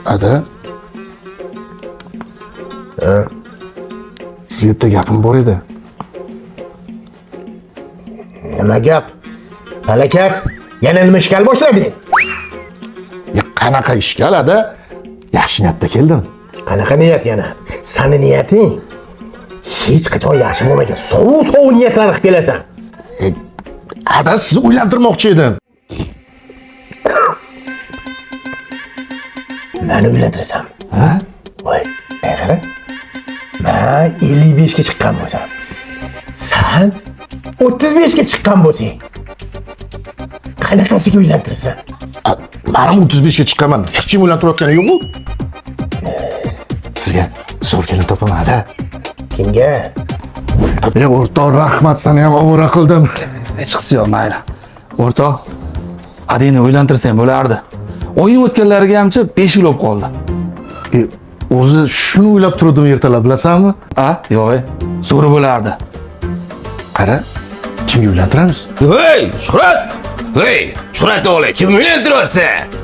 Ada. Sizga bitta gapim bor edi. Nima gap? Halakat. Yana nima ishkal boshlading? Ya qanaqa ishkal ada? Yaxshi niyatda keldim. Qanaqa niyat yana? Sani niyating hech qachon yaxshi bo'lmagan. Sovuq-sovuq niyatlar qilib kelasan. Ada, sizni uylantirmoqchi edim. Meni uylantirasan. Ha? Voy, qara. Men 55 ga chiqqan bo'lsam, san 35 ga chiqqan bo'lsang, qanaqasiga uylantirasan? Men ham 35 ga chiqqanman. Hech kim uylantirayotgani yo'q-ku. Sizga zo'r kelin topaman, ada. Kimga? E, o'rtoq, rahmat, seni ham ovora qildim. Hechqisi yo'q, mayli. O'rtoq, adangni uylantirsang bo'lardi. Oyim o'tganlariga hamchi 5 yil bo'lib qoldi. E, o'zi shuni o'ylab turdim ertalab, bilasanmi? A, yo'q, zo'r bo'lardi. Qara, kimga uylantiramiz? Hey, Shuhrat! Hey, Shuhrat o'g'li, kim uylantiryapsan?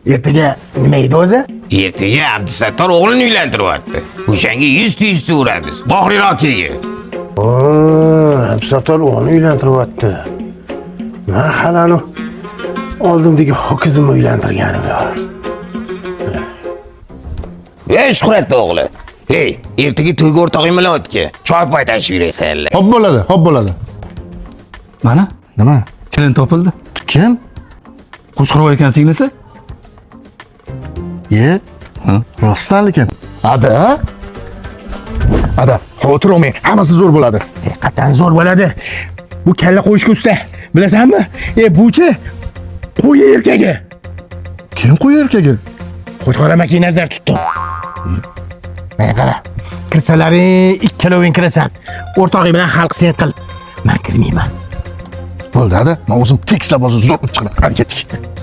Ertaga nima edi o'zi? Ertaga Abdusattor o'g'lini uylantiryapti. O'shanga 100 ta 100 ta uramiz. Bohriroq akaga. Abdusattor o'g'lini uylantiryapti. Men hali anu oldimdagi ho'kizimni uylantirganim yo'q. Ey, Shuhrat o'g'li. Hey, ertaga to'yga o'rtog'ing bilan o'tga. Choy poy tashib yurasanlar. Hop bo'ladi, hop bo'ladi. Mana, Nima? kelin topildi. Kim? Qo'chqorov ekan singlisi. Ye? Ha? Rostdan lekin. Ada? Ada, xavotir olmang, hammasi zo'r bo'ladi. Qattan zo'r bo'ladi. Bu kalla qo'yishga usta. Bilasanmi? E, buchi qo'y erkagi. Kim qo'y erkagi? Qo'chqor amaki nazar tutdim. Mana qara. Kirsalaring ikkaloving kirasan. O'rtog'ing bilan xalq sen qil. Men kirmayman. Bo'ldi, ada. Men o'zim tekslab hozir zo'r qilib chiqaman. Hadi ketdik.